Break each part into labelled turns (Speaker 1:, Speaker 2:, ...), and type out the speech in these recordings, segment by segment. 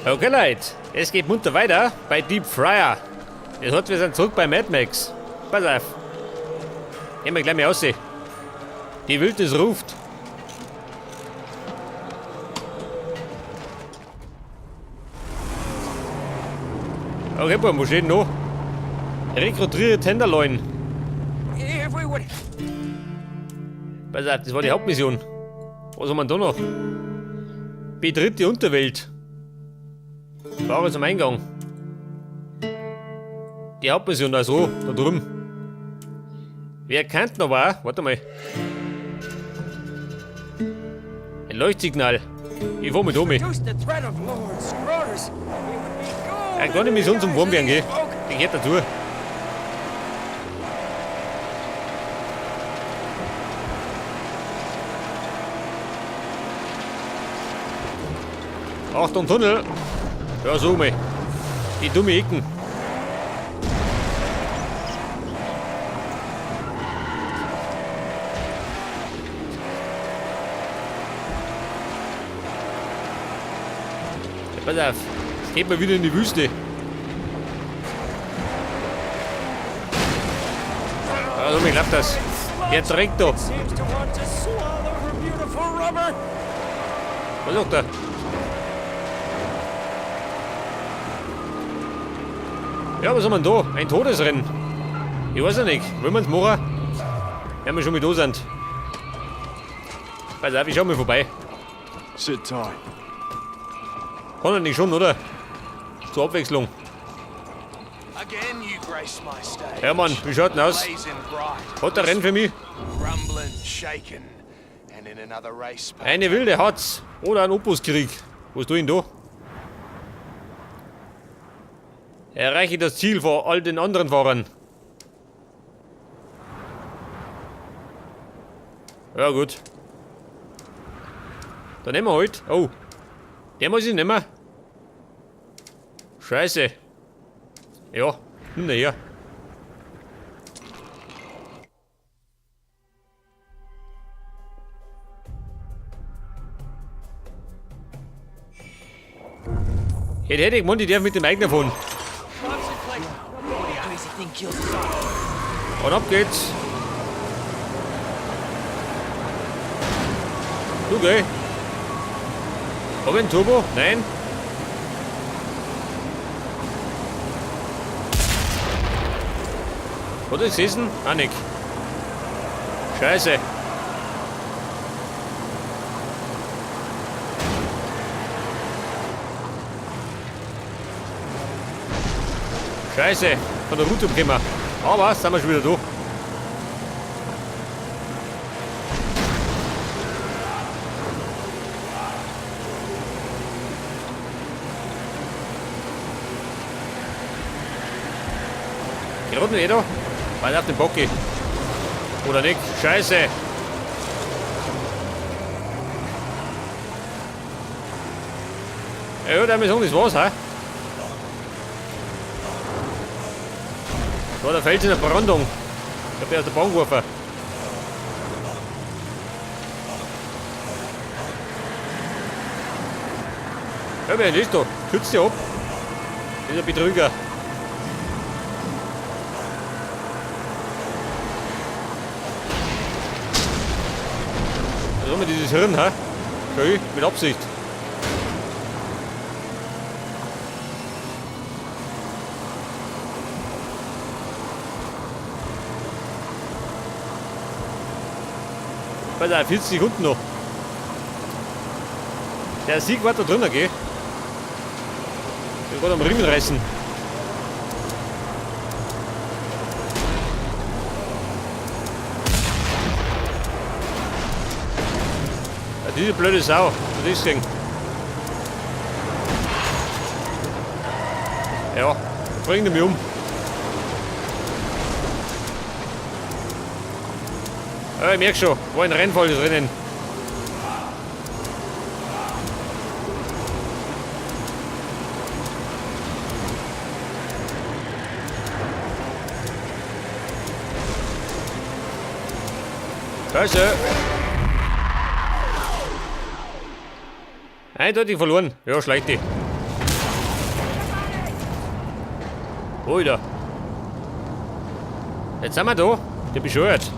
Speaker 1: Okay, Leute, es geht munter weiter bei Deep Fryer. Das heißt, wir sind zurück bei Mad Max. Pass auf. Gehen wir gleich mal raus. Die Wildnis ruft. Okay, Bub, wo steht denn noch? Rekrutiere Tenderloin. Pass auf, das war die Hauptmission. Was haben wir denn da noch? Betritt die Unterwelt. Fahre zum Eingang. Die Hauptmission, also, da drüben. Wer kennt noch was? Warte mal. Ein Leuchtsignal. Ich fahr mit um. Eine kleine Mission zum Wurmwerden, gell? Die gehört dazu. Achtung, Tunnel! Ja, so mal. Die dumme Ecken. Ja, pass auf. Es geht mal wieder in die Wüste. Ja, so mir klappt das. Der Dreck da. Was sagt er? Ja, was haben wir denn da? Ein Todesrennen. Ich weiß ja nicht. Wollen wir es machen? Wenn wir schon mit da sind. Pass auf, ich schau mal vorbei.
Speaker 2: Sit tight.
Speaker 1: Kann er nicht schon, oder? Zur Abwechslung.
Speaker 2: Again you grace my stage.
Speaker 1: Ja, Mann, wie schaut denn aus?
Speaker 2: Blazing bright.
Speaker 1: Hat der Rennen für mich?
Speaker 2: Rumbling, shaken, and in another race.
Speaker 1: Eine wilde hat's. Oder ein Opuskrieg. Was tue ich denn da? Erreiche das Ziel vor all den anderen Fahrern. Ja, gut. Dann nehmen wir halt. Oh. Den muss ich nehmen. Scheiße. Ja, nimm den her. Hätte ich gemeint, ich darf mit dem eigenen fahren. Und ab geht's. Du, gell? Hab ich einen Turbo? Nein. Hat er gesessen? Auch nicht. Scheiße. Scheiße, von der Route umgekommen. Aber sind wir schon wieder da. Geht unten eh da? Weiter auf den Bocki. Oder nicht? Scheiße! Ja, der muss sagen, das war's, hä? Da war der Fels in der Brandung. Ich hab ihn aus der Bahn geworfen. Ja, wer ist das da? Schützt dich ab. Das ist ein Betrüger. Was haben wir dieses Hirn, hä? Schön, mit Absicht. Pass auf, 40 Sekunden noch. Der Sieg war da drinnen, gell? Ich bin gerade am Riemen reißen. Ja, diese blöde Sau, was ist denn? Ja, bringt er mich um. Ja, ich merk schon, war ein Rennfall drinnen. Scheiße. Eindeutig verloren. Ja, schleicht die. Alter. Jetzt sind wir da. Der bescheuert.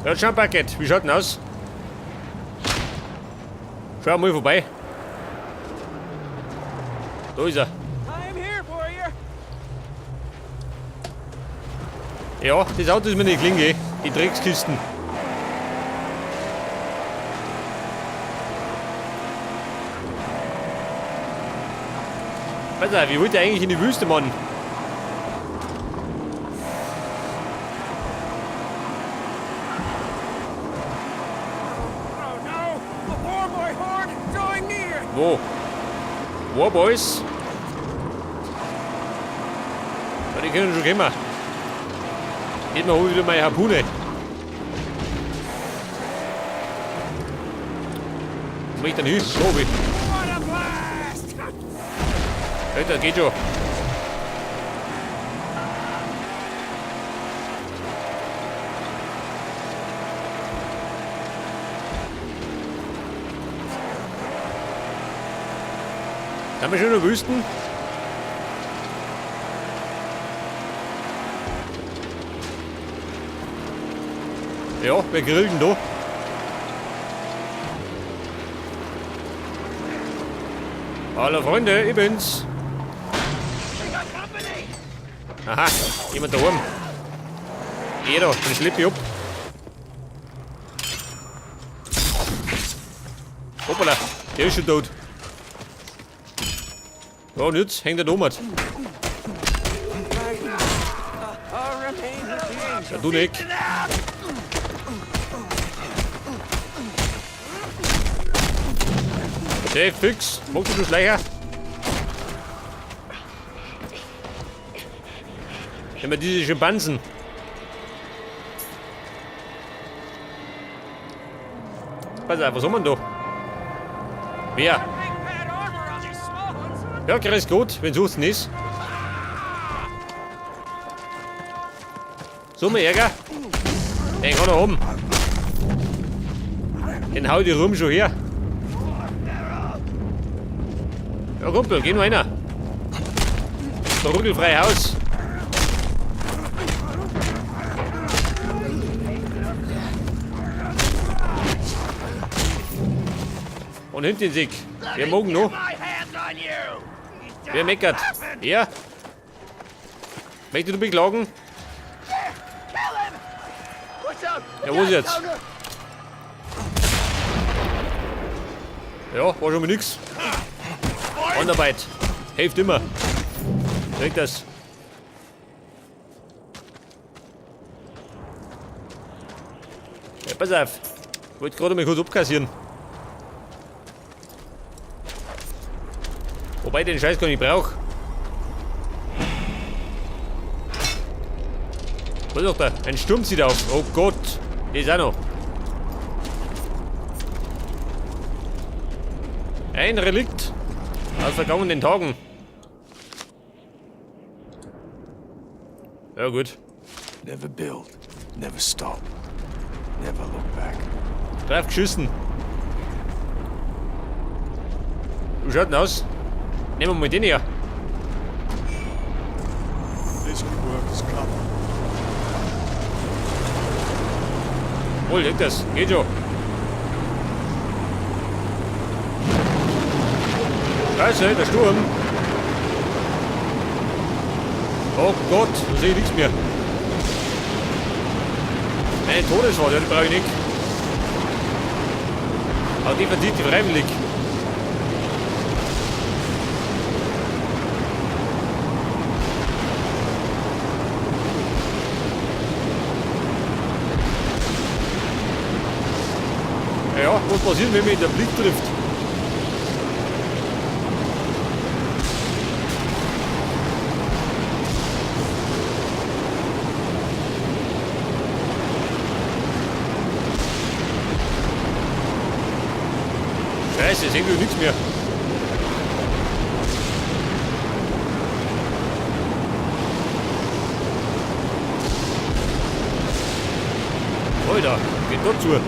Speaker 1: Ja, schau, Bucket. Wie schaut denn aus? Schau mal vorbei. Da ist er. Ja, das Auto ist mir nicht gelingen, die Dreckskisten. Pass auf, ich wollte eigentlich in die Wüste, Mann.
Speaker 2: Oh no! The Warboy horde drawing near!
Speaker 1: Wo? Warboys? Ja, die können schon kommen. Geht mal, hol wieder meine Harpune. Wo möchte ich denn hin? So wie.
Speaker 2: What a blast!
Speaker 1: Alter, geht schon. Sind wir schon in der Wüsten? Ja, wer grillt denn da? Hallo Freunde, ich bin's. Aha, jemand da oben. Geh da, dann schlepp ich ab. Hoppala, der ist schon tot. Ja, und jetzt hängt der da oben. Ja, du nicht. Hey, fix. Magst du Schleicher? Immer diese Schimpansen. Pass auf, was haben wir denn da? Wer? Ja, grüß Gott, wenn's Husten ist. So, mein Ärger. Den kann er haben. Den hau ich die Rum schon her. Ja, Kumpel, geh nur einer. Da ruckelfrei Haus. Und hinten den Sieg. Wer morgen noch? Wer meckert? Er? Möchtest du beklagen? Ja, wo ist jetzt? Ja, war schon mal nix. Handarbeit. Hilft immer. Kriegt das. Ja, pass auf. Ich wollte gerade mal kurz abkassieren. Wobei ich den Scheiß gar nicht brauch. Was ist doch da? Ein Sturm zieht auf. Oh Gott. Das ist auch noch. Ein Relikt aus vergangenen Tagen. Ja gut.
Speaker 2: Never build, never stop, never look back.
Speaker 1: Drauf geschissen. Wie schaut denn aus? Nehmen wir mal den hier.
Speaker 2: This could work as cover.
Speaker 1: Wohl, liegt das. Geht schon. Scheiße, der Sturm. Oh Gott, da sehe ich nichts mehr. Eine Todesfahrt, ja, die brauche ich nicht. Aber die verdient die freiwillig. Ja, was passiert, wenn mich der Blick trifft? Scheiße, ich sehe nichts mehr. Alter, geht da zu.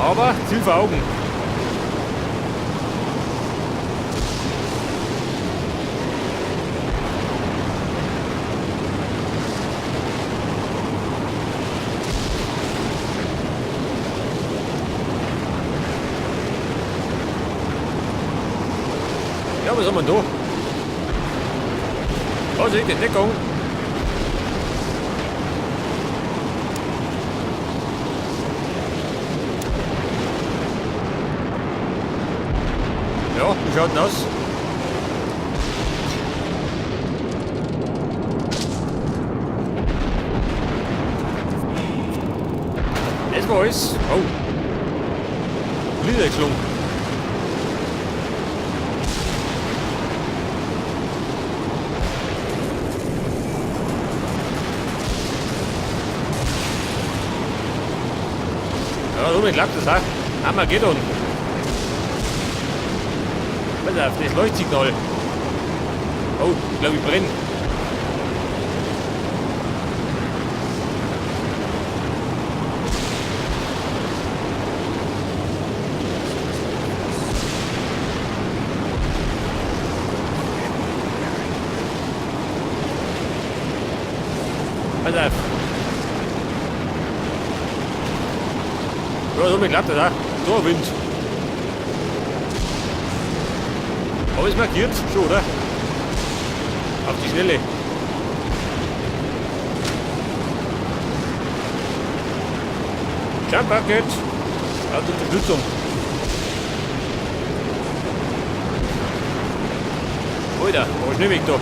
Speaker 1: Aber Ziel vor Augen. Ja, was haben wir denn da? Vorsicht, Entdeckung! Ja, wie schaut denn aus? Das war alles. Oh. Niedergeschlungen. Ja, so klappt das auch. Armageddon. Pass auf, das Leuchtsignal. Oh, ich glaube, ich brenne. Pass auf. Ja, so klappt das auch. So, Wind. Aber ist markiert, schon, oder? Auf die Schnelle. Jump Bucket. Hat Unterstützung. Alter, aber schnell weg da.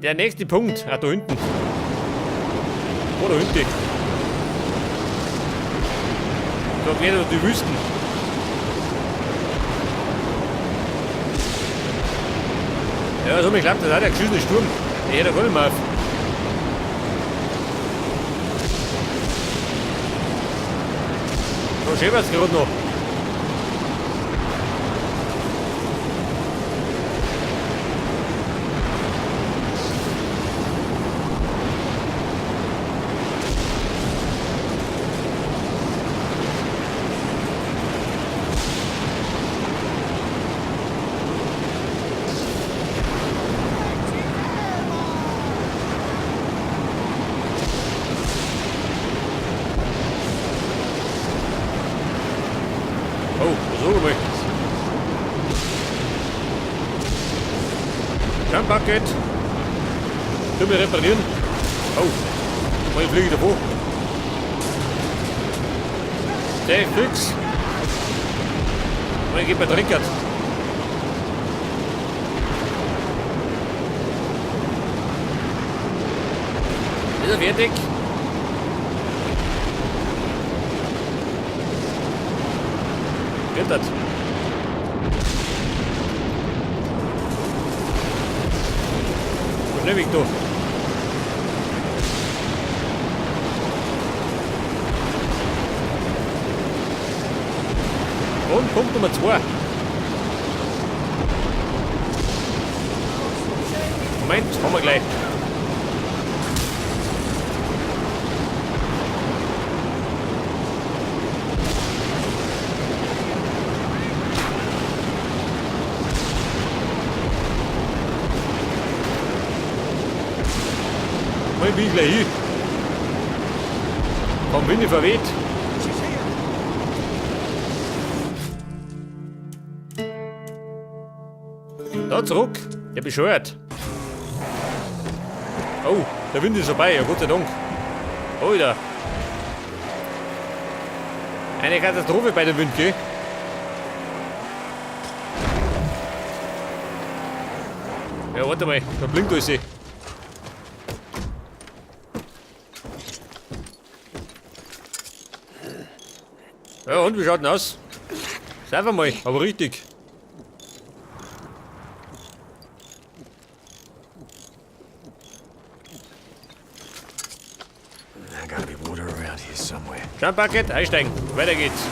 Speaker 1: Der nächste Punkt. Ah, da hinten. Oh, da hinten. Da quer durch die Wüsten. Ja, so klappt das auch, der geschissene Sturm. Der hört ja gar nicht mehr auf. Da scheppert's gerade noch. Oh, so mal. Jump Bucket. Können wir reparieren? Oh, ich fliege davor. Der fix. Und ich gebe mir Trinkert. Ist er fertig? Wird das? Schnell weg da. Und Punkt Nummer 2. Moment, haben wir gleich. Mal bin ich gleich hin. Vom Winde verweht. Da zurück. Der bescheuert. Oh, der Wind ist vorbei. Ja, Gott sei Dank. Alter. Eine Katastrophe bei dem Wind, gell? Ja, warte mal. Da blinkt alles. Ja, und wie schaut denn aus? Sag mal, aber richtig.
Speaker 2: There gotta be water around here somewhere.
Speaker 1: Jump Bucket, einsteigen. Weiter geht's.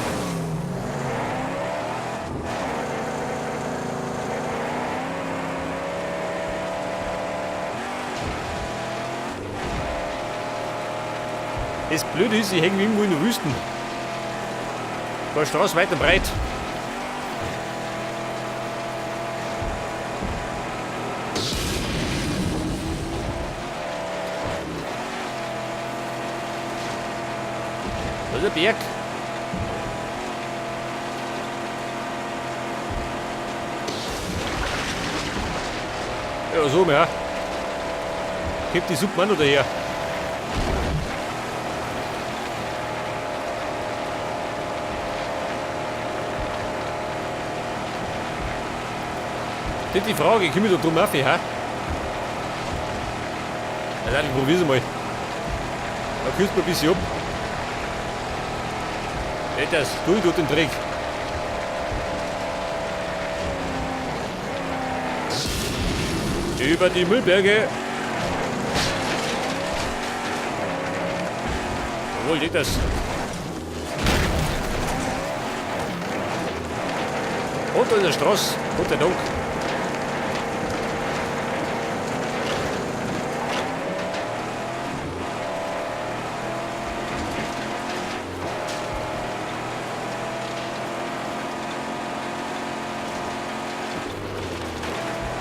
Speaker 1: Das Blöde ist, ich hänge irgendwo in der Wüsten. Da Straße weit und breit. Da ist ein Berg. Ja, so, ja. Gibt die Suppe auch noch daher. Das ist die Frage, komme ich da drum auf, hä? Ja, nein, ich probier's mal. Da küsst man ein bisschen ab. Nicht das, du, ich den Dreck. Über die Müllberge. Jawohl, geht das. Und da ist eine Straße. Gott sei Dank.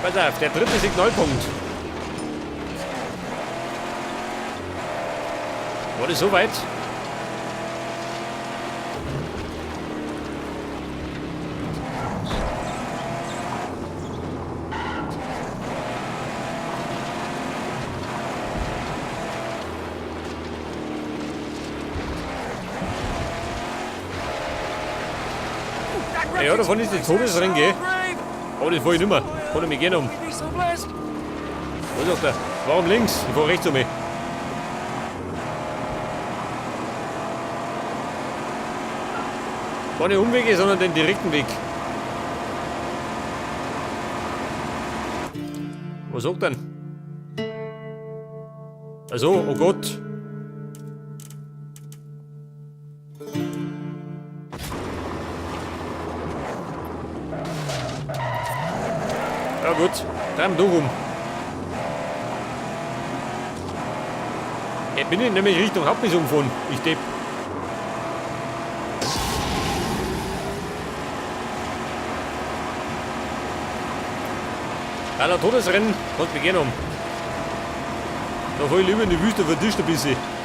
Speaker 1: Pass auf, der dritte Signalpunkt. War das so weit? Ja, davon ist die Todesring, gell? Aber das wollte ich nicht mehr. Kann ich mich gerne um. Was sagt er? Warum links? Ich fahr rechts um mich. Keine Umwege, sondern den direkten Weg. Was sagt er denn? Also, oh Gott. Ja gut, dann du rum. Ich bin nämlich Richtung Hauptmission gefahren, ich Depp. Aller Todesrennen, kannst mich gerne um. Da fahr ich lieber in die Wüste, vertischt ein bisschen.